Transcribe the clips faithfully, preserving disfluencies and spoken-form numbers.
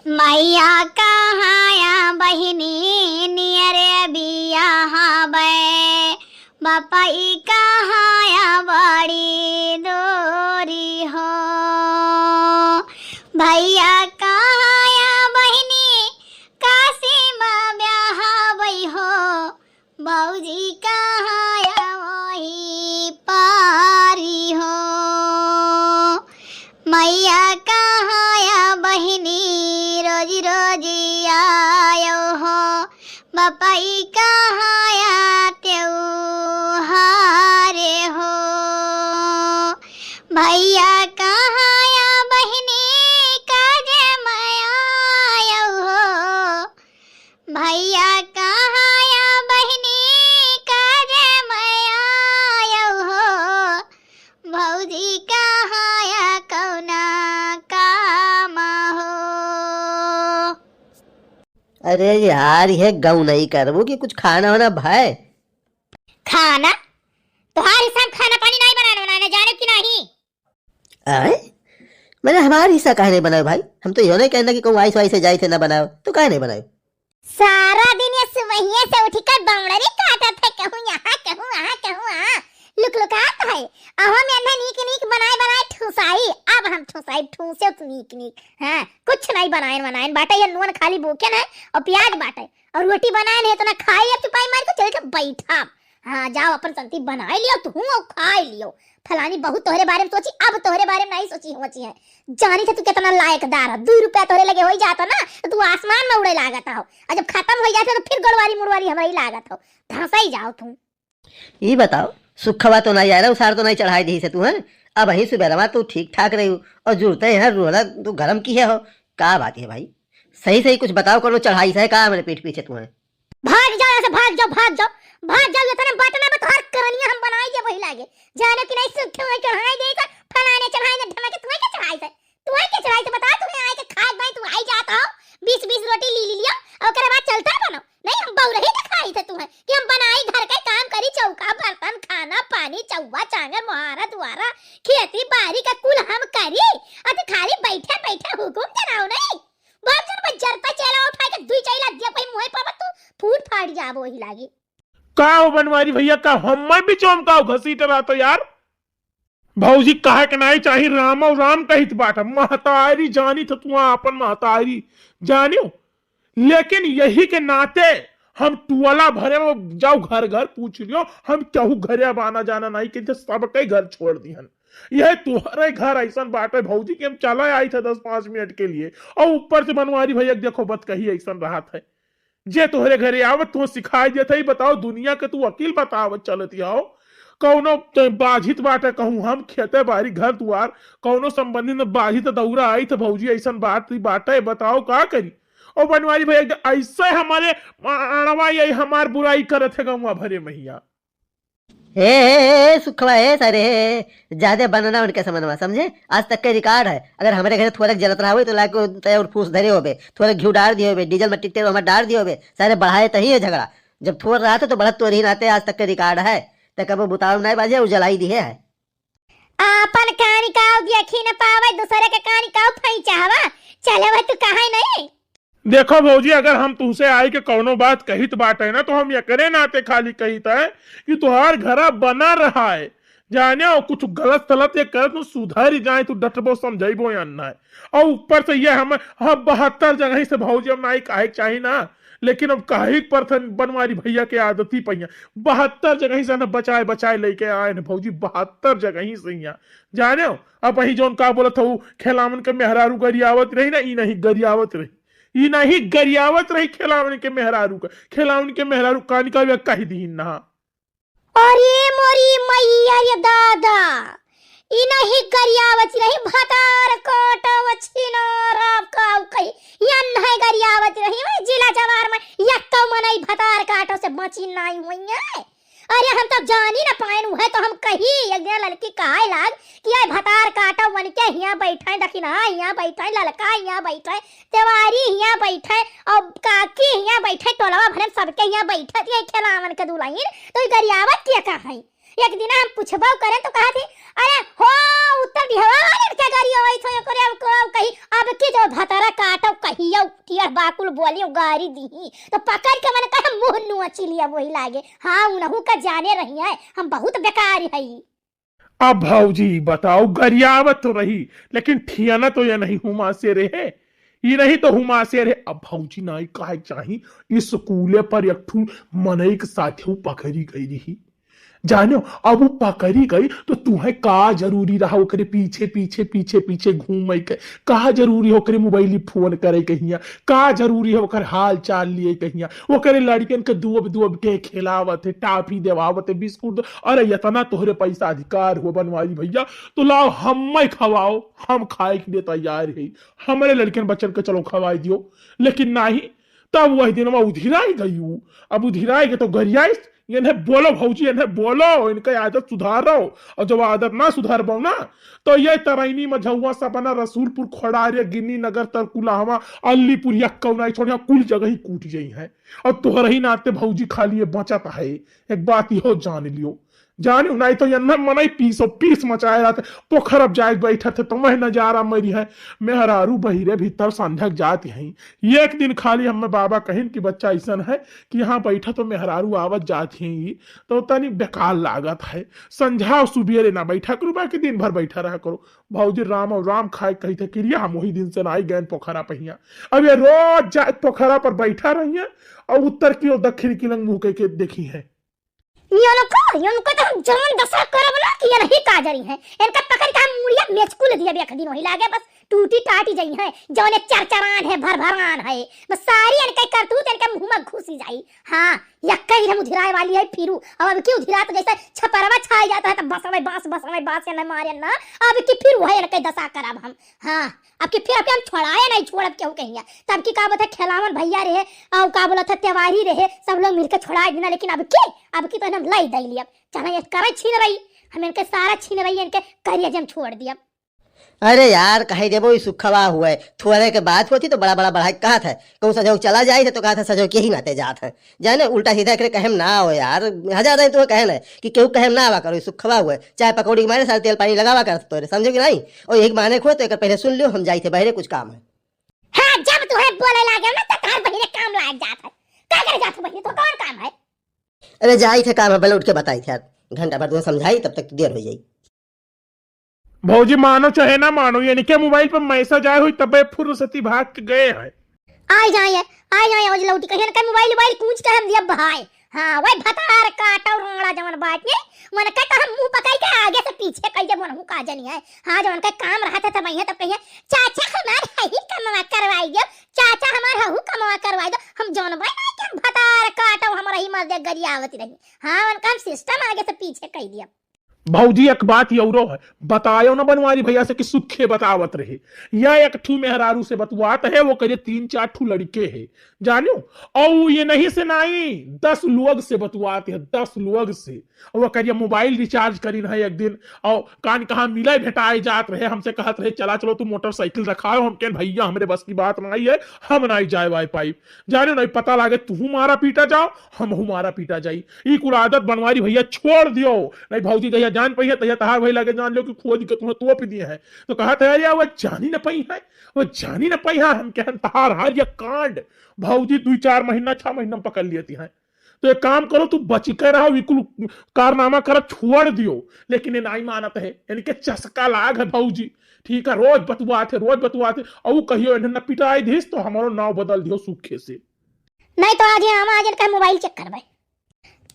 मैया कहाँ या बहिनी नियरे बियाहबै, बपई कहाँ या बड़ी दूरी हो। भैया कहाँ या बहिनी काशी मा ब्याहबै हो, भौजी कहाँ या वही पारी हो। मैया कहाँ या बहिनी रोजी रोजी आयो हो, बपई कहाँ या त्योहारे हो। भैया कहाँ या बहिनी काजे मा आयो हो, भैया कहाँ या बहिनी काजे मा आयो हो, भौजी कहाँ या कौना काम हो। अरे यार, ये गौनई करबू कि कुछ खाना वाना भय? खाना? तोहार हिसाब खाना पानी नाहीं बनाए, बनाए, जाने कि नाहीं? आय? मैंने हमार हिस्सा काहे नहीं बनायो भाई? हम तो यो नहीं कहना कि कहूँ आइस वाइस से जाई थे ना बनायो, तो काहे नहीं बनायो? सारा दिन ये सुबहिये से उठी कर बौड़री काटत है, कहूँ यहाँ, कहूँ वहाँ, कहूँ वहाँ, लुकलुकात है। अहो में अन्हे नीक नीक बनाए बनाए ठूसाई, अब हम ठूसाई, ठूसे तो नीक नीक। हाँ, कुछ नहीं बनाए बनाए बाटे, ये नून खाली बोके ना और प्याज बाटे और रोटी बनाए नहीं तो ना खाई, अब चुपाई मार के चल के बैठा। हाँ, जाओ अपन संती बनाए लियो तू और खाए लियो। फलानी बहुत तोहरे बारे में सोची, अब तोहरे बारे में नहीं सोची होची है। जानी थे तू कितना लायकदार है, दो रुपया तोहरे लगे होई जाता ना तो तू आसमान में उड़े लागत हो, और जब खत्म हो जाता तो फिर गोड़वारी मुड़वारी हमरा ही लागत हो, धंसाई जाओ तू। ई बताओ, सुखवा तो नहीं आ रहा, उसार तो नहीं चढ़ाई दी से तू, हैं? अब ही सुबेरवा तू ठीक ठाक रही हो और जुड़ते हैं रोला तू गरम की है हो, का बात है भाई? सही सही कुछ बताओ, कौनो चढ़ाई से है का मेरे पीठ पीछे तू, हैं? भाग जाओ यहाँ से, भाग जाओ, भाग जाओ, भाग जाओ, इतने बात ना बता, तोहार करनिया हम बनाई दे वही लागे। जाने कि नहीं सुखे हुए चढ़ाई दे, तो फलाने चढ़ाई दे, ढमाके तुम्हें क्या चढ़ाई से? तुम्हें क्या चढ़ाई से बताओ, तुम्हें आए के खाए बाई, तुम आई जात हो, बीस बीस रोटी ली, ली लियो, और ओकरे बाद चलता बनो। नहीं, हम बउरही दिखाई थे तुम्हें कि हम बनाई घर के काम करी, चौका, बर्तन, खाना, पानी, चौवा, चांगर, मोहारा, दुआरा, खेती, बारी का कुल हम करी, और तू खाली बैठे, बैठे हुकुम देनाओ नहीं। बाप जन पर जरता चेला उठा के दुई चैला दिया कोई मुंह पर तू फूट फाट जाबो ही लागी। का हो बनवारी भैया, का हम्मे भी चौमकाओ घसीट रहा तो यार? भौजी कहे के नाई चाही राम और राम कहित बाटा, महतारी जानी तो तू आपन महतारी जानियो, लेकिन यही के नाते हम टुअला भरे में जाओ घर घर पूछ लियो, हम केहू घरे अब आना जाना नहीं के, सबके घर छोड़ दिहन। यह तुहरे घर ऐसन बाटे भौजी कि हम चला आई थे दस पाँच मिनट के लिए, और ऊपर से बनवारी भैया के देखो बत कही ऐसन रहत है, जे तोहरे घरे आवत तुह सिखाई देत है। बताओ दुनिया के तू वकील बतावत चलत हो, कौनो त बाझित बाटे कहूँ हम खेते बारी घर दुआर, कौनो संबंधी न बाझित दौरा आई तो भौजी ऐसन बात ही बाटे, बताओ का करी? ओ बनवारी भैया ऐसे हमारे अड़वा यही हमार बुराई करत है गौवा भरे महिया। ए, ए, ए, सुखवा, ए, सारे, ए, ए, ज्यादा बनना उनके समझ में, समझे? आज तक के रिकॉर्ड है। अगर हमरे घरे थोड़क जलत रहा होई, तो लाके तय और फूस धरे होबे, थोड़क घिउ डार दिए होबे, डीजल में टिकटे हमार डार दिए होबे, सारे बढ़ाए तही है झगड़ा। जब थोड़ रहा था, तो बढ़त तोर ही नाते आज तक के रिकॉर्ड है। तो कबो बुताव नाय बाजे, उ जलाई दिए है। आपन कानी काव देखी न पावे, दूसरे के कानी काव फैचावा। चले वह तू कहाँ नहीं? देखो भौजी, अगर हम तुहसे आए के कौनो बात कहित बाटे ना, तो हम एकरे नाते खाली कहित है कि तुहार घरा बना रहा है। जाने हो, कुछ गलत सलत ये करे, तू सुधर जाए, तू डटबो, समझाइबो या ना। और ऊपर से ये हम, हम बहत्तर जगह से भौजी हम नाई काहे के चाही ना, लेकिन अब काहे के परथन बनवारी भैया के आदत ही पहिया। बहत्तर जगह से ना बचाए, बचाए लेके आए न भौजी, बहत्तर जगह से यहाँ। जाने हो, अब वही जौन का बोलत हूँ, खेलावन के मेहरारू गरियावत रही ना, ई नहीं गरियावत रही। ई नहीं गरियावत रही खेलावन के मेहरारू का, खेलावन के मेहरारू कानी का कह दीन ना। अरे मोरी मैया रे दादा, ई नहीं गरियावत रही, भतार काटव छिनार, अब का कही, या नहीं गरियावत रही, वही जिला जवार में यक्को मनई भतार काटव से बची नहीं हुई है। अरे हम तो जानी ना पाएन, उहे तो हम कही, एक दिन लड़की कहे लाग कि ये भतार काटो वन के हियाँ बैठे, दखिनहा हियाँ बैठे, ललका हियाँ बैठे, तेवारी हियाँ बैठे, और काकी हियाँ बैठे, टोलवा भरे में सबके हियाँ बैठे, ये खेलावन के दुलहिन, तो ई गरियावत किया का है? एक दिन हम पूछबो करें तो कहा थी, अरे हो, उत्तर दिहवा वाले के गरियावत हो, एकरे अब को कही, अब की जो भतार काटो कहियो, यार बाकुल बोली गारी दीही, तो पकड़ के मन कहे मुँह नोच लिया वही लागे। हाँ, उनहू का जाने रही है, हम बहुत बेकार हई। अब भौजी बताओ, गरियावत तो रही, लेकिन ठियाना तो ये नहीं हुमा से रहे, ये नहीं तो हुमा से रहे। अब भौजी नाई काहे चाही, स्कूले पर एक ठू मनई के साथे उ पकड़ी गई रही। जानो, अब उ पकड़ी गई तो तुहे का जरूरी रहा ओकरे पीछे, पीछे, पीछे, पीछे घूमे के? का जरूरी ओकरे मोबाइल फोन करे के हिया? का जरूरी है ओकर हाल चाल लिए के हिया? ओकरे लड़िकन के दुअब दुअब के खिलावत है, टाफी देवावत है, बिस्कुट दे-, अरे इतना तोहरे पैसा अधिकार हो बनवारी भैया, तो लाओ हम्मे खवाओ, हम खाए के लिए तैयार है, हमरे लड़िकन बच्चन के चलो खवाई दियो। लेकिन नाही, तब वही दिन उधिराई गई उ। अब उधिराई गई तो गरियाइस, इन्हें बोलो भौजी, इन्हें बोलो, इनके आदत सुधारो। और जब आदत ना सुधारबो ना, तो ये तरैनी, मझौवा, सपना, रसूलपुर, खोड़ारे, गिन्नी नगर, तरकुलहवा, अलीपुर, यक्कौ नाई छोड़िया, कुल जगह ही कूट जाई है। और तोहरे ही नाते भौजी खाली ये बचत है, एक बात इहो जान लियो। जानियो, नाई तो यन्ना मनई पीसो पीस मचाए रहत। पोखरब जाए बैठत है तो मैं नजारा मरी है। मेहरारू बहिरे भीतर संझक जात हैं। एक दिन खाली हमें बाबा कहिन कि बच्चा ऐसन है कि यहाँ बैठत तो मेहरारू आवत जात हैं, तो तनी बेकार लागत है। संझा और सुबेरे ना बैठा करो, बाकी दिन भर बैठा रहा करो। भौजी राम और राम खाए कही थे किरिया, हम वही दिन से ना आई गए पोखरा पहिया। अब ये रोज जाए पोखरा पर बैठा रही है और उत्तर की और दक्षिण की लंग मुँह के, के देखी है। इनको, इनको तो हम जौन दशा करब ना कि ये नहीं काजरी हैं। इनका पकड़ के हम मुड़िया मेचकुल दिया भी एक दिन वही लागे, बस टूटी टाटी जाई हैं। जौन एक चरचरान है, भरभरान है, बस सारी इनके करतूत इनके मुँह में घुसी जाई। हाँ, यक्का ही हम उधिराए वाली है फिरू। अब, अब की उधिरा तो जैसे छपरवा छाई जाता है तो बस में बांस, बस में बांस या न मारे ना। अब की फिर वही इनके दशा करब हम। हाँ, अब की फिर, अब की हम छोड़ाए नहीं छोड़ब केहू कहिया। तब की का बोलत है खेलावन भैया रहे, और का बोलत है तिवारी रहे, सब लोग मिलके छोड़ा देना, लेकिन अब की, अब की तो हम लाई दई लियब। चला ये करे छीन रही, हम इनके सारा छीन रही, इनके करिया जे हम छोड़ दियब। अरे यार, कहे देबो ई सुखवा हुए, थोड़े के बात होती तो बड़ा बड़ा बढ़ाई कहत है, कहूँ सजो चला जाए तो कहत है सजो के ही नाते जात है। जाने उल्टा सीधा एकरे कहेम ना हो यार, हजार दाई तुम्हें कहे ना कि केहू कहेम ना आवा करो, ई सुखवा हुए, चाहे पकौड़ी के मारे सारे तेल पानी लगावा करत तोरे, समझो कि नहीं? और एक माने खोए तो एक पहले सुन लियो, हम जाई थे बहरे कुछ काम है। हाँ, जब तुम्हें बोले लागे ना तो तार बहिरे काम लाग जात है। का करे जात हो बहिरे, तो कौन काम है? अरे जाई थे काम है, पहले उठ के बताई थे यार, घंटा भर तुम्हें समझाई तब तक तो देर हो जाई। भौजी मानो चाहे ना मानो, ये इनके मोबाइल पर मैसेज आए हुई तबे फुर्सती भाग के गए हैं। आई जाए, आई जाए, आज लौटी कहिए ना मोबाइल, मोबाइल कूंच के हम दिया बहाए। हाँ, वही भतार काटो रोड़ा जवन बात ये, मन के तो हम मुंह पकाई के आगे से पीछे कह दे, मन हूँ का जनी है। हाँ, जवन के काम रहत है तब यहाँ तब कहिए, "चाचा हमार हही कमवा करवाई दो, चाचा हमार हहू कमवा करवाई दो।" हम जौन बाई ना के भतार काटो, हमारा ही मर दे गरियावत रही। हाँ, उनका हम सिस्टम आगे से पीछे कह दिया। भौजी, एक बात औरो है, बतायो ना बनवारी भैया से कि सुखे बतावत रहे। या एक ठू मेहरारू से बतुआत है, वो करे तीन चार ठू लड़के है, जानो? और ये नहीं से नहीं, दस लोग से बतुआत है, दस लोग से। और वो करिए मोबाइल रिचार्ज करीन है एक दिन, और कान कहाँ मिले भेटाए जात रहे, हमसे कहत रहे, "चला चलो तू मोटरसाइकिल रखाओ।" हम कहेन, "भैया, हमरे बस की बात नहीं है, हम नहीं जाए वाए पाई।" जानो नहीं, पता लागे तू मारा पीटा जाओ, हम हूँ मारा पीटा जाई। ई कुल आदत बनवारी भैया छोड़ दियो, नहीं भौजी जहिया जान पइहे तहिया तहार भई लागे जान लियो कि खोज के तुम्हें तोप दिए हैं। तो कहत है, "अरे वो जानी न पइहे, वो जानी न पइहे।" हम कहन तहार हर ये कांड भौजी दुई चार महीना, छह महीना में पकड़ लियती हैं। तो एक काम करो, तू बच के रहो, ई कुल कारनामा कर छोड़ दियो। लेकिन ये नहीं मानत है, इनके चस्का लाग है भौजी। ठीक है, रोज बतुआत है, रोज बतुआत है, और कहियो इन्हें न पिटाई दिस तो हमारो नाव बदल दियो सुखे से। नहीं तो आज हम आज इनका मोबाइल चेक करबे।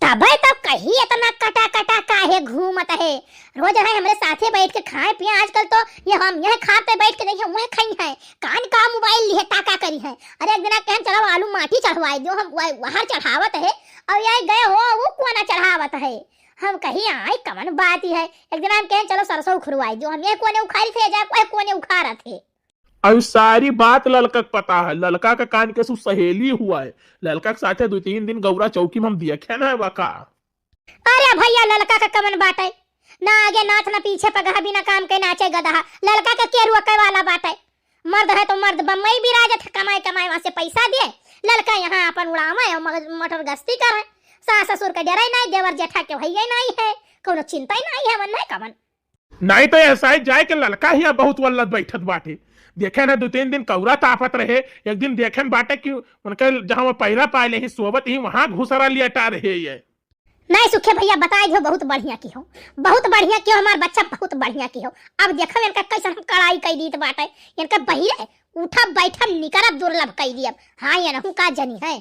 तबे तो कही इतना कटा कटा काहे घूमत है। रोज है हमरे साथे बैठ के खाए पिए, आजकल तो ये हम यह खाते बैठ के देखिए वह खाई है। कान का मोबाइल लिए टाका करी है। अरे एक दिन कहन चलो आलू माटी चढ़वाई दो, हम वह वहर चढ़ावत है। और ये गए हो वो कोना चढ़ावत है। हम कही आई कवन बात ही है। एक दिन हम कहन चलो सरसों उखरवाई दो, हम ये कोने उखारी थे जा कोई कोने उखारत है। अब सारी बात ललका के पता है, ललका के कान के सु सहेली हुआ है, ललका के साथे दो तीन दिन गौरा चौकी में हम देखे ना है बका। अरे भैया, ललका का कमन बाटे, ना आगे नाच ना पीछे पगहा, बिना काम के नाचे गदहा। ललका का के रुआ के वाला बाटे, मर्द है तो मर्द बम्बई बिराजत है, कमाए कमाए वहां से पैसा दिए, ललका यहाँ अपन उड़ावे और मगज मोटर गश्ती करे। सास ससुर का डरे नहीं, देवर जेठा के भैया नहीं है, कोनो चिंता ही नहीं है, मन नहीं कमन। नहीं तो यह साइड जाए के ललका ही बहुत वल्लत बैठत बाटे। देखे ना, दो तीन दिन कौरा तापत रहे, एक दिन देखे न बाटे कि उनके जहाँ वो पैरा पाए ले ही, सोवत ही, वहाँ घुसरा लियाटा रहे ये। नहीं सुखे भैया, बताई दियो, बहुत बढ़िया की हो, बहुत बढ़िया की हो, हमार बच्चा बहुत बढ़िया की हो। अब देखो इनका कैसन हम कड़ाई कई दीत बाटे, इनका बहिरे उठब बैठब निकरब दुर्लभ कई दियब। हाँ, ये रहू का जनी है।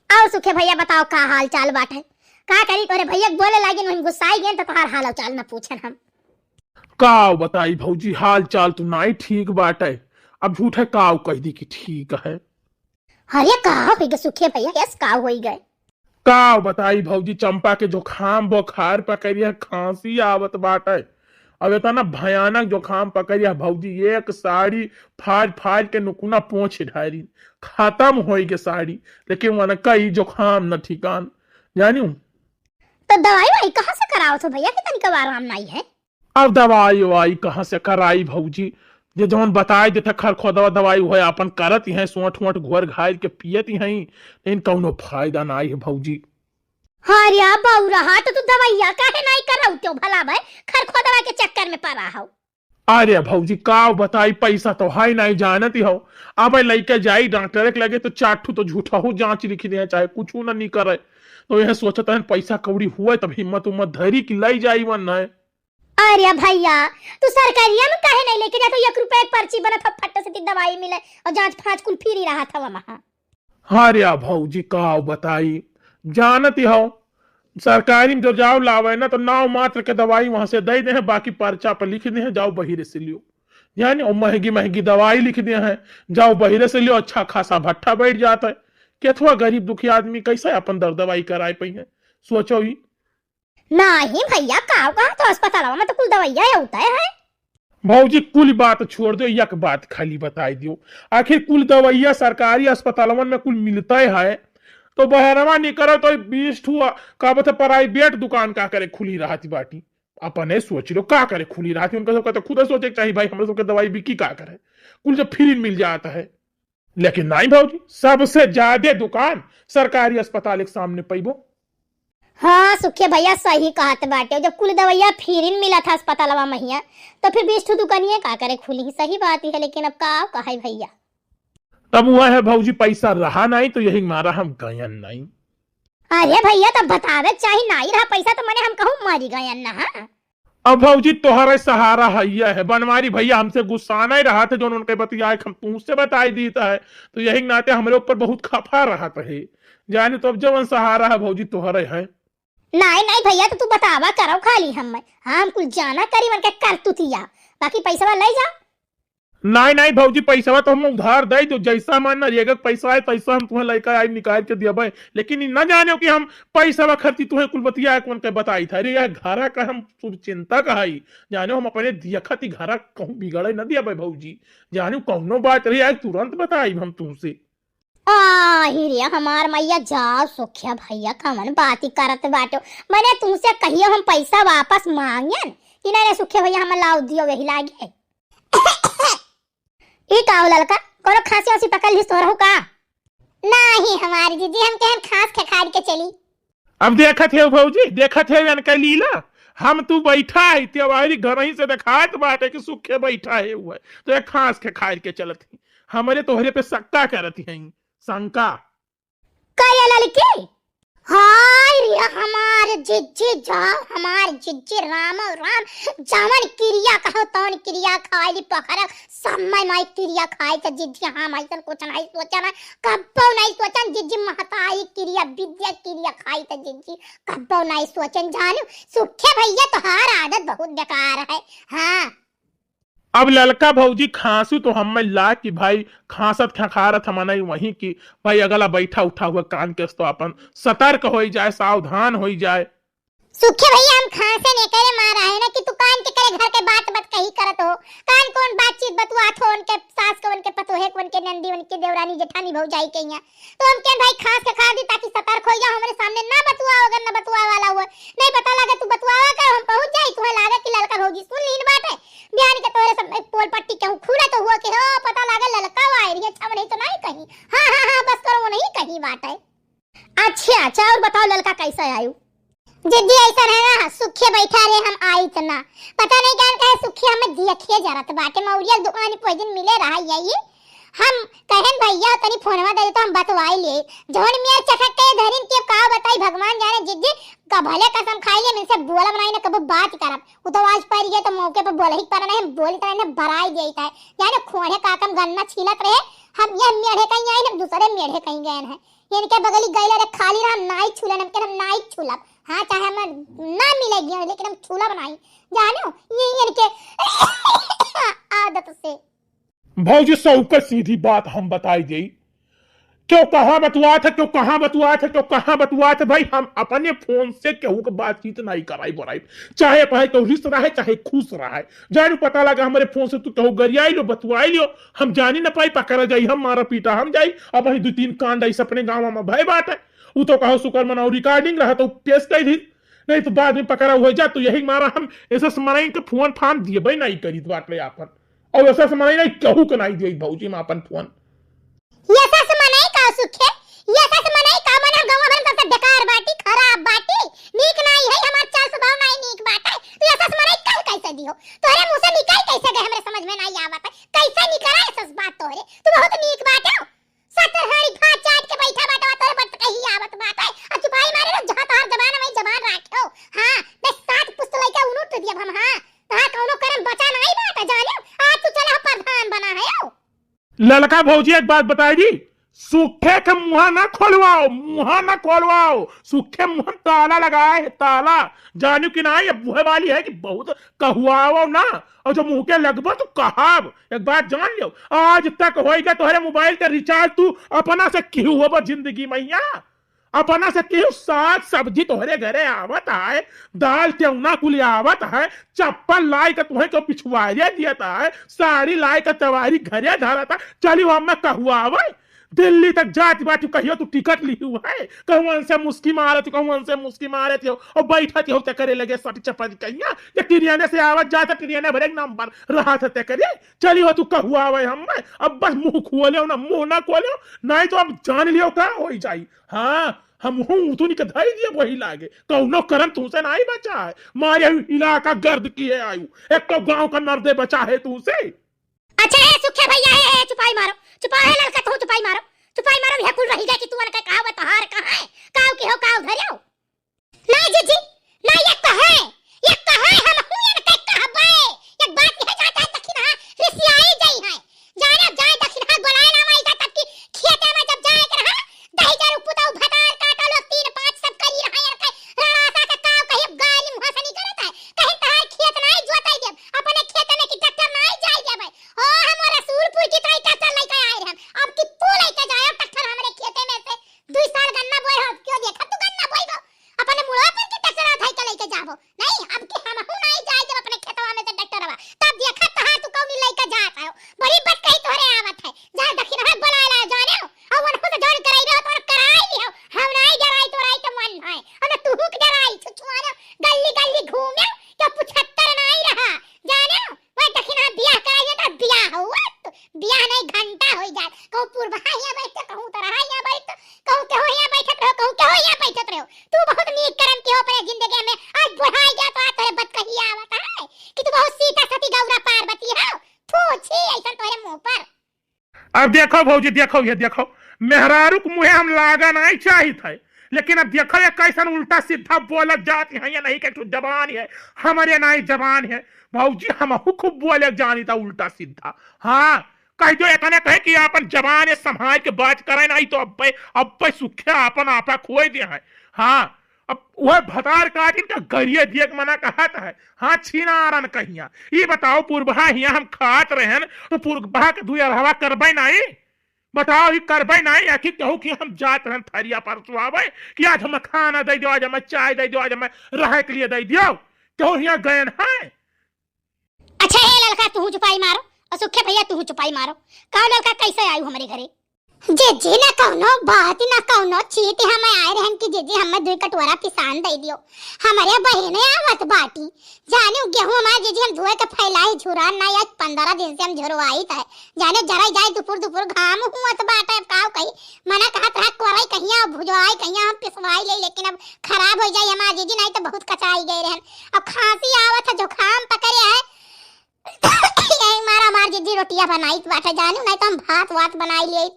और सुखे भैया बताओ का हाल चाल बाटे? का करी तोरे भैया के बोले लागिन, वहीं गुस्साई गेन तो तोहार हाल चाल न पूछन हम। का बताई भौजी, हाल चाल तो नाई ठीक बाटे। अब झूठे काव कह दी कि ठीक है। अरे का होई गए सुखे भैया, यस का होई गए? का बताई भौजी, चंपा के जुकाम बुखार पकड़िया, खांसी आवत बाटे। अब इतना भयानक जुकाम पकड़िया भौजी, एक साड़ी फाड़ फाड़ के नुकुना पोंछ डारी, खत्म होई के साड़ी, लेकिन वनका ई जुकाम न ठिकान, जानियो। तो दवाई वाई कहाँ से करावत हो भैया कि तनिका आराम नाई है? अब दवाई वाई कहाँ से कराई भौजी, जे जौन बताई देते खरखोदवा दवाई, वह अपन करत ही हैं, सोंठ वोंठ घोर घार के पियत ही हैं, लेकिन कौनो फायदा नाई है भौजी। अरे बौरा, हाँ, तो तू दवाइया काहे नाई कराउते हो भला भाई, खरखोदवा के चक्कर में पड़ा हो। अरे भौजी, का बताई, पैसा तो है नाई, जानत ही हो। अब लइके जाई डॉक्टर के लगे तो चार ठू तो झूठहू जांच लिख दे, चाहे कुछ ना नहीं करे। तो यह सोचत है पैसा कौड़ी हुए तब हिम्मत उम्मत धरी कि लई जाई वन है। अरे भैया, तू सरकारिया में काहे नहीं लेके जात हो? एक रुपया एक पर्ची बनत हो, फट से ती दवाई मिले और जांच फांच कुल फ्री रहत हवा महा। अरे भौजी, का बताई, जानत ही हो, सरकारी में जो जाओ लावे ना, तो नाव मात्र के दवाई वहां से दे दे हैं, बाकी पर्चा पर लिख दे हैं, जाओ बहिरे से लियो। यानी और महंगी महंगी दवाई लिख दे हैं, जाओ बहिरे से लियो, अच्छा खासा भट्ठा बैठ जाता है। केथवा गरीब दुखी आदमी कैसे अपन दर दवाई कराए पाई है, सोचो ही। नहीं भैया, का कहा तो अस्पतालवा में तो कुल दवाइया होता है। भौजी, कुल बात छोड़ दो, एक बात खाली बताई दियो, आखिर कुल दवाइया सरकारी अस्पतालवन में कुल मिलता है, तो बहरवा निकरो तो बीस ठू, का बता, प्राइवेट दुकान का करे खुली रहती बाटी? अपने सोच लो, का करे खुली रहती? उनका सबका तो खुद सोचे के चाहिए भाई, हम लोग सबके दवाई बिकी का करे, कुल जब फ्री मिल जाता है। लेकिन नहीं भौजी, सबसे ज्यादा दुकान सरकारी अस्पताल के सामने पैबो। हाँ सुखे भैया, सही कहत बाटे, जब कुल दवाइया फ्री मिलत है अस्पतालवा महिया, तो फिर बीस ठू दुकानिया का करे खुली? सही बात ही है, लेकिन अब का कहे भैया। तब वह है भौजी, पैसा रहा नहीं तो यही मारा हम गयन नहीं। अरे भैया, तब बतावे के चाही, नहीं रहा पैसा तो मने हम कहूँ मरी गयन ना, हाँ? अब भौजी तोहरे सहारा है, यह है बनवारी भैया, हमसे गुस्सा नहीं रहा था, जो उनके बतियाए हम तुमसे बताई दीता है, तो यही नाते हमरे ऊपर बहुत खफा रहा था है। जाने तो अब जवन सहारा है भौजी तोहरे है। नहीं नहीं भैया, तो तू बतावा करो खाली हम, हाँ, हम कुल जाना करी उनके करतूतिया, बाकी पैसा ले जा। नहीं नहीं भौजी, पैसवा तो हम उधार दे दो, जैसा हमारे नरेगा के पैसा आए तैसा हम तुम्हें लेकर आई निकाल के दियाबे, लेकिन ई ना जाने कि हम पैसवा खर्ची तुम्हें कुल बतिया कौन के बताई था। अरे यह घरा का हम शुभ चिंता का है, जाने हम अपने दिया खाती घरा कहूँ बिगड़े न दियाबे भौजी, जाने कौनो बात रही आए तुरंत बताई हम तुमसे। आही रे हमार मैया, जाओ सुखिया भैया कवन बाती करत बाटो, मने तुमसे कहियो हम पैसा वापस मांगेन कि नहीं रे सुखिया भैया, हम लाओ दियो वही लागे। ई का हो ललका, कोनो खांसी वांसी पकड़ लिस तोहरा हो का? नाही हमारी जीजी, हम कहन खांस खेखार के चली। अब देखत है भौजी, देखत है इनका लीला। हम तू बैठा है, त्योहारी घर ही से देखात बाटे कि सुखे बैठा है हुआ, तो एक खांस खेखार के चलत ही। हमरे तोहरे पे शक्का करत हैं, शंका। करे ललकी? हाय रे हमार जिज्जी, जा हमार जिज्जी, राम राम। जवन किरिया कहो तवन किरिया खाइली पकड़क, समय माई किरिया खाई त जिज्जी, हम ऐसन कुछ नहीं सोचन है, कब्बो नहीं सोचन जिज्जी, महताई किरिया, विद्या किरिया खाई त जिज्जी, कब्बो नहीं सोचन जानू। सुखे भैया तोहार आदत बहुत बेकार है। हाँ। अब ललका भौजी खांसू तो हमें ला कि भाई खांसत खखारत हम नहीं वहीं की भाई अगला बैठा उठा हुआ कान के तो अपन सतर्क होई जाए, सावधान होई जाए। सुखे भैया हम खांसे ने करे मारा है ना कि तू कान के करे घर के बात बात कही करत हो। कान कौन बातचीत बतुआत हो उनके सास के, उनके पतोहे के, उनके नंदी, उनके देवरानी जेठानी भौजाई के यहाँ। तो हम कहन भाई खांस खखार दी ताकि सतर्क हो जाओ, हमरे सामने ना बतुआ अगर ना बतुआ वाला हुआ। नहीं पता लगे तू बतुआवा कर हम पहुंच जाई, तुम्हें लागे कि ललका भौजी सुन लीन बाटे। बिहान के तोहरे सब पोल पट्टी केहू खुला तो हुआ कि हो पता लागे ललका वायरी अच्छा नहीं तो नहीं कहीं। हाँ हाँ हाँ बस करो वो नहीं कहीं बाटे। अच्छा अच्छा और बताओ ललका कैसे आयु? जिज्जी ऐसा रहे ना, सुखे बैठा रहे, हम आइत ना। पता नहीं काहे सुखे हमें देखिए जरत बाटे। मौरिया दुकान पे दिन मिले रहा यही। हम कहेन भैया तनी फोनवा दे तो हम बतवाई लिए। जौन मेर चटक के धरिन के का बताई भगवान जाने जिज्जी, का भले कसम खाई लिए, इनसे बोलब नहीं ना कबो बात करब। वो तो आज पर गए तो मौके पर बोल ही पर नहीं, हम बोली तो इन्हें भराई देता है। जाने खोड़े का कम गन्ना छीलत रहे, हम ये मेढ़े कहीं आए, हम दूसरे मेढ़े कहीं गए हैं। इनके बगली गइल रे खाली रहा, हम नाई छूलन, हमके हम नाई छूलब। हाँ, चाहे हम ना मिले गए, लेकिन हम छूलब नाई। जानो, ये इनके आदत से। भौजी, सबका सीधी बात हम बताई देई। क्यों कहाँ बतुआत है, क्यों कहाँ बतुआत है, क्यों कहाँ बतुआत है? भाई, हम अपने फोन से केहू के बातचीत नहीं कराई बोलाई, चाहे भाई तो रिस रहा है, चाहे खुश रहा है। जाने पता लगा हमरे फोन से तू केहू गरियाई लो, बतुआई लियो, हम जानी न पाई, पकड़ा जाई, हम मारा पीटा हम जाई। अब वही दो तीन कांड ऐसे अपने गाँव में भय बात है। उ तो कहो शुक्र मनाओ recording रहा तो पेश कर दी, नहीं तो बाद में पकड़ा हो जा। तो यही मारा हम ऐसे मनई के फोन फान दिए भाई नहीं करी बात ले आपन। और ऐसे मनई नहीं केहू के नहीं दिए भौजी हम आपन फोन। ये सस मनई का सुखे, ये सस मनई का मन हम गाँव भर में सबसे बेकार बाटी, खराब बाटी, नीक नाई है, हमार चाल स्वभाव नाई नीक बाटे। तो ये सस मनई कह कैसे दियो? तोहरे मुँह से निकल कैसे गए, हमरे समझ में नाई आवत है। कैसे निकला ये सस बात तोहरे? तू बहुत नीक बाटे हो। सतरहारी भात चाट के बैठा बाटे, तोहरे बत कही आवत बाटे। आ चुपाई मारे ना, जहाँ तोहार जबान है, वहीं जबान राखे हो। हाँ, बस सात पुस्त लइका उनुट दिया हम, हाँ। तोहार कौनो करम बचा नाई बाटे, जाने। आज तू चला प्रधान बना है हो। ललका भौजी, एक बात बताई दी, सूखे के मुँहा ना खोलवाओ, मुँहा ना खोलवाओ, सूखे मुँह में ताला लगाए है, ताला। जानू कि ना, ये बुहे वाली है कि बहुत कहुआओ ना, और जो मुँह के लगबो तो कहाब। एक बात जान लियो, आज तक होइगा तोहरे मोबाइल के रिचार्ज, तू अपना से केहू होबो जिंदगी मैया, अपना से केहू साग सब्जी तोहरे घरे आवत है, दाल टेउना कुल आवत है, चप्पल लाई के तुहे के पिछुआरे दियत है, साड़ी लाई के तवारी घरे धरत है, चली हम कहुआवे, दिल्ली तक जात बाटू कहियो तू टिकट लिहू है, कहूँ से मुस्की मारत, कहूँ से मुस्की मारत हो, और बैठत हो ते करे लगे सट चपत कहिया, जे ट्रेन से आवत जात ट्रेन भरे नंबर रहत है ते करे, चली हो तू कहुआवे हम, अब बस मुँह खोले ना, मुँह ना खोले, नहीं तो अब जान लियो का हो जाई। हाँ, हम हूँ उतनी के धई दिए वही लागे, कौनो करम तुमसे नहीं बचा है, मारे इलाका गर्द किए आयु, एक तो गाँव का नर्दे बचा है तुमसे। अच्छा, ए सुखे भैया, ए, ए, चुपाई मारो, चुपाई, ए ललका, तू चुपाई मारो, चुपाई मारो, यह कुल रही गया कि तू अनके कहावत हार कहाँ है, काऊ के हो, काऊ धरियो। ना जीजी, ना ये कहे, ये कहे हम हूँ इनके कहबे, एक बात कहे जाता है, दखिनहा रिसियाई जाई है, जाने जाए दखिनहा बोलाए ना माई का, तब की खेते में जब जाए के रहा, दही जरू पुताऊ भतार काटा लोग तीन पाँच सब करी रहा, इनके रड़ासा से काऊ कही गारी मुँह से निकलता है, कहीं तहार खेत नहीं जोताई देब, अपने खेत में कि ट्रैक्टर नहीं जाई देबे, ओ, हम रसूलपुर की तरह ट्रैक्टर लेके आए रहे हम। अब कि तू लेके जाए ट्रैक्टर हमरे खेते में से। दुई साल गन्ना बोए हो, क्यों देखा तू गन्ना बोए हो? अपने मुड़वा पर के ट्रैक्टर उठाई के लेके जाबो। नहीं, अब कि हम हूँ नहीं जाए जब अपने खेतवा में से ट्रैक्टरवा। तब देखा तहार तू कौनी लेके जात हो। बड़ी बात कही तोहरे आवत है। जा दखिनहा बोलाए ला जाने हो। अब उनको से जौन कराई रहो तो कराई लियो। हम नहीं डराई तो राई के मन है। अब तू के डराई छुछुआनो गली गली घूमे। तो पुछत्तर नहीं रहा। जाने हो? वह दखिनहा बियाह कराइए तो बियाह हुआ तो बियाह नहीं घंटा होई जाए। कहूँ पुरबहा हियाँ बैठते, कहूँ तरहा हियाँ बैठते, कहूँ केहो हियाँ बैठत रहो, कहूँ केहो हियाँ बैठत रहो। तू बहुत नीक करम के हो अपने जिंदगी में। आज बुढ़ाई गया तो आज तोरे बतकही आवत है कि तू बहुत सीता सती गौरा पार्वती हो। थू छी ऐसन तोरे मुँह पर। अब देखो भौजी, देखो, ये देखो, मेहरारू के मुँहे हम लागा नहीं चाहित है, लेकिन अब देखो ये कैसन उल्टा सीधा बोलत जात है, ये नहीं के जबान है, हमरे नहीं जबान है। भौजी, हमहू खूब बोले जानी था उल्टा सीधा। हाँ, कह दो, इतने कहे कि आपन जबान संभाल के बात करे, नहीं तो अब पे, अब पे सुखे आपन आपा खोए दे है। हाँ, अब वह भतार काटिन का गरिए दिए के मना कहत है। हाँ, छीनारन कहिया। ई बताओ, पुरबहा हियाँ हम खात रहन, तो पुरबहा के दुई अरहवा करबे नहीं? बताओ, ई करबे नहीं? आखिर केहू कि हम जात रहन थरिया परसवावे कि आज हमें खाना दे दो, आज हमें चाय दे दो, आज हमें रहे के लिए दे दो। केहू हियाँ गयन है? अच्छा, ए ललका, तू चुपाई मारो, और सुखे भैया, तू चुपाई मारो। कहो ललका, कैसे आयु हमरे घरे? जीजी, ना कउनो बात, ना कउनो चीत, हम आए रहन कि जीजी, हमें दुई कटोरा पिसान दइ दियो। हमरे बहिने आवत बाटी। जानिउ, गेहूँ हमार जीजी हम धोए के फैलाई झुरान नाई, आज पन्द्रह दिन से हम झुरवाइत है। जानिउ, जराई जाए दुपुर दुपुर घाम हुअत बाटे, अब काउ कही। मना कहत रहा कोरई कहिया, भुजवाई कहिया, हम पिसवाई लेई, लेकिन अब खराब होइ जाई हमार जीजी, नाई तो बहुत कचाई गए रहन। अब खाँसी आवत है, जुकाम पकड़े है। यही मारा हमार जीजी रोटिया बनाइत बाटे, जानिउ, नाई तो हम भात वात बनाई लेई।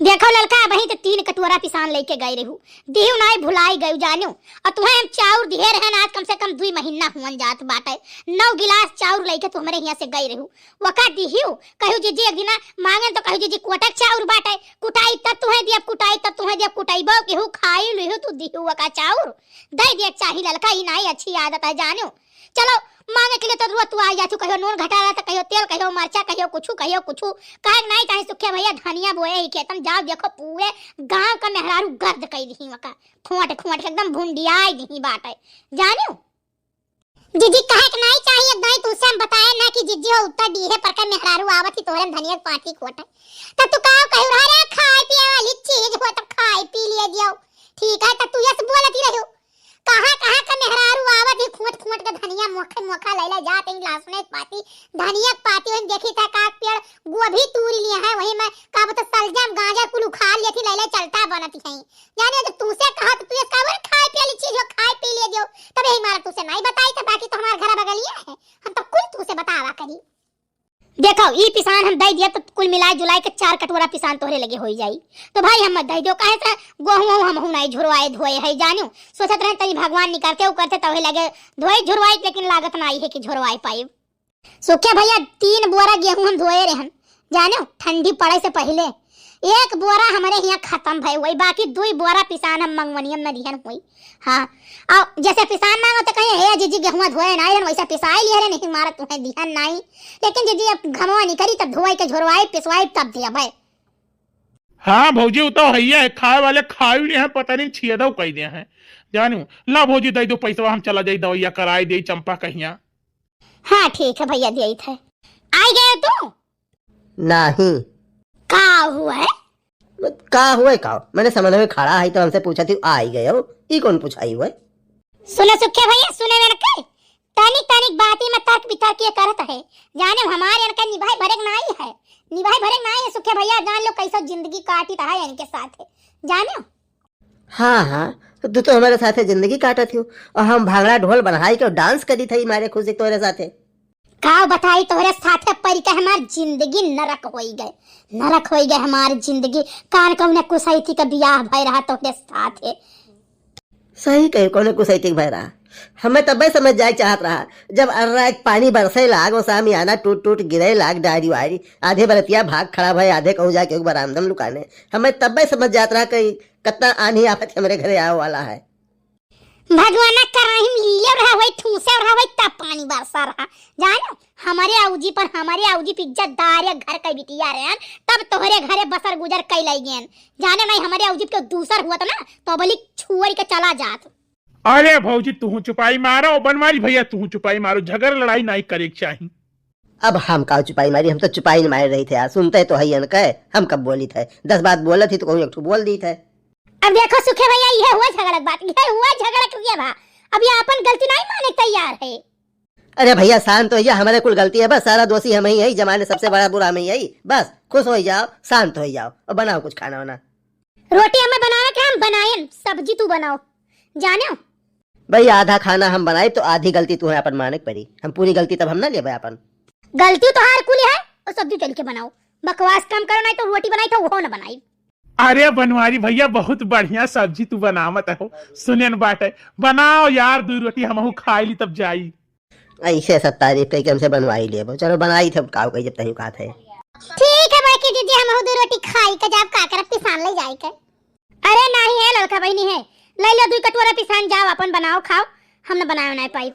देखउ ललका, अबहीं त तीन कटोरा पिसान लइके गइ रहू, दिहू नाई, भुलाई गइउ जानिउ। अउर तुहें हम चाउर दिहे रहन, आज कम से कम दुइ महीना हुअन जात बाटे। नौ गिलास चाउर लइके तू हमरे हियाँ से गइ रहू, वका दिहू। कहिउ जीजी एक दिना माँगेन त कहिउ जीजी कोटक चाउर बाटे, कुटाई तब तुहें दियब, कुटाई तब तुहें दियब, कुटइबो केहू खाई लिहू तू दिहू वका चाउर। दइ दिए चाही ललका, ई नाई अच्छी आदत है जानिउ। चलो, माँगे के लिए तो रोज तू आ जाथू, कहियो नून घटा रहा था, कहियो तेल, कहियो मरचा, कहियो कुछु, कहियो कुछु। काहे के नाई चाही सुखे भइया, धनिया बोए ही खेतन, जाओ देखो पूरे गाँव का मेहरारू गर्द कइ दिही वका, खोंट खोंट के एकदम भुंडियाई दिही बाटे, जानिउ। जीजी, काहे के नाई चाही, एक दाई तुसे हम बताए ना कि जीजी हो उत्तर डीहे पर के मेहरारू आवत ही तोहरे में धनिया के पाँती खोटे, तब तू का कहिउ रहा रे, खाए पिए वाली चीज हो तब खाए पी लिए दियो, ठीक है, तब तू यस बोलती रहिउ। कहाँ कहाँ का मेहरारू आवत ही, खोंट खोंट के धनिया मोखे मोखा लैले जात ही, लहसुन के पाती, धनिया के पाती, वही देखी था का पेड़ गोभी तूरी लिया है, वही में का बोलते सलजम गाजर कुल उखाड़ लेती, लैले चलता बनत ही। जाने तो तुसे कहा तो तू इसका बोले खाए पिए वाली चीज हो, खाए पी लिए दियो, तब यही मारा तुसे नाई बताई था, बाकी तो हमार घर बगलिया है, हम तो कुल तुसे बतावा करी। देखो, ई पिसान हम दइ दिया, तो कुल मिलाए जुलाए के चार कटोरा पिसान तोहरे लगे होई जाई। तो भाई, हम दइ दियो, काहे से गोहूँ वहूँ हमहू नाई झुरवाए धोए है, जानिउ। सोचत रहे, तनी भगवान निकरते उकरते तोहरे लगे धोए झुरवाए, लेकिन लागत नाई है कि झुरवाए पाइब। सुखे भइया, तीन बोरा गेहूँ हम धोए रहन, जानिउ, ठंडी पड़े से पहिले। एक बोरा हमरे हियाँ खतम भए हुई, बाकी दुई बोरा पिसान हम मंगवनियम में दिहन हुई। हाँ, अउ जैसे पिसान माँगो तो कहीं, "हे जीजी, गेहुआ धोए ना आइलन," वैसे पिसाई लिहे रे, नहीं मारा तुहें दिहन नाई। लेकिन जीजी, अब घमवा निकरी तब धोए के झोरवाई, पिसवाई तब दिया भाई। हाँ भौजी, वो तो हइये है, खाए वाले खाए भी नहीं है, पता नहीं छियदव कई दे हैं। जानिउ, ला भौजी, दइ दो पैसवा, हम चला जाई दवैया कराई दे चंपा कहिया। हाँ ठीक है भइया, दिया ही था। आई गए तू? नाही। का हुआ है? का हुआ है का? मैंने समझ में खड़ा है तो हमसे पूछा थी, आई गए हो? ई कौन पूछाई हुआ है? सुने सुखे भइया, सुने मेरे के। तनिक तनिक बाती में तर्क वितर्क ये करत है। जाने हमारे इनका निभाई भरेक नाई है। निभाई भरेक नाई है सुखे भइया, जान लो कैसा जिंदगी काटित है इनके साथ है। जाने? हाँ, हाँ, तू तो हमारे साथे जिंदगी काटत हो और हम भांगड़ा ढोल बन्हाई के डांस करी थई मारे खुशी तोरे साथे। का बताई तोरे साथे परी के हमार जिंदगी नरक होई गए, नरक होई गए हमार जिंदगी। कान कौने कुसैती के बियाह भय रहा तोरे साथे। सही कहे, कौने कुसैती के भय रहा। हमें तबे समझ जाए चाहत रहा, जब अर्रा एक पानी बरसे लाग, ओ सामियाना टूट टूट गिरे लाग, डायरी वायरी, आधे बरतिया भाग खड़ा भय, आधे कहूँ जाके बरामदम लुकाने। हमें तबे समझ जात रहा कि कतना आन्ही आफत हमरे घरे आवे वाला है। भगवाना कराही में लिए रहा वही, ठूसे रहा वही, तब पानी बरसा रहा। जानो, हमारे आऊजी पर, हमारे आऊजी पे इज्जतदार या घर का बिटिया रहन, तब तोहरे घरे बसर गुजर कई लई गेन। जाने नहीं, हमारे आऊजी पे दूसर हुआ था ना, तो बोली छोड़ के चला जात। अरे भौजी, तू चुपाई मारो, बनवारी भैया, तू चुपाई मारो, झगड़ लड़ाई नहीं करे के चाही। अब हम का चुपाई मारी, हम तो चुपाई न मारे रही थे यार, सुनते तो है इनके, हम कब बोली थे, दस बात बोलत ही तो कहूँ एक ठो बोल दी थे। अब देखो सुखे भैया, ये हुआ झगड़ा बात, ये हुआ झगड़ा क्रिया भा, अब ये अपन गलती नहीं माने तैयार है। अरे भैया शांत हो जा, हमारे कुल गलती है बस, सारा दोषी हम ही है, जमाने सबसे बड़ा बुरा हम ही है, बस खुश हो जाओ, शांत हो जाओ और बनाओ कुछ खाना वाना। रोटी हमें बनावे के हम बनाएन, सब्जी तू बनाओ, जानो। भाई आधा खाना हम बनाई तो आधी गलती तुम्हें अपन माने के पड़ी, हम पूरी गलती तब हम ना लेबे अपन। गलती तो हार कुली है, और सब्जी चल के बनाओ, बकवास कम करो, नहीं तो रोटी बनाई तो वो ना बनाई। अरे बनवारी भैया, बहुत बढ़िया सब्जी तू बनावत हो, सुनेन बाटे, बनाओ यार, दो रोटी हमहू खाई ली तब जाई। ऐसे सब तारीफ कई के हमसे बनवाई लेबो। चलो बनाई थे, काव कही जब तही कहा थे। ठीक है बड़की जीजी, हमहू दो रोटी खाई के जाब, का करब, पिसान ले जाए के। अरे नाही है ललका बहिनी है, ले लो दुई कटोरा पिसान, जाओ अपन बनाओ खाओ, हम न बनाए नहीं पाई।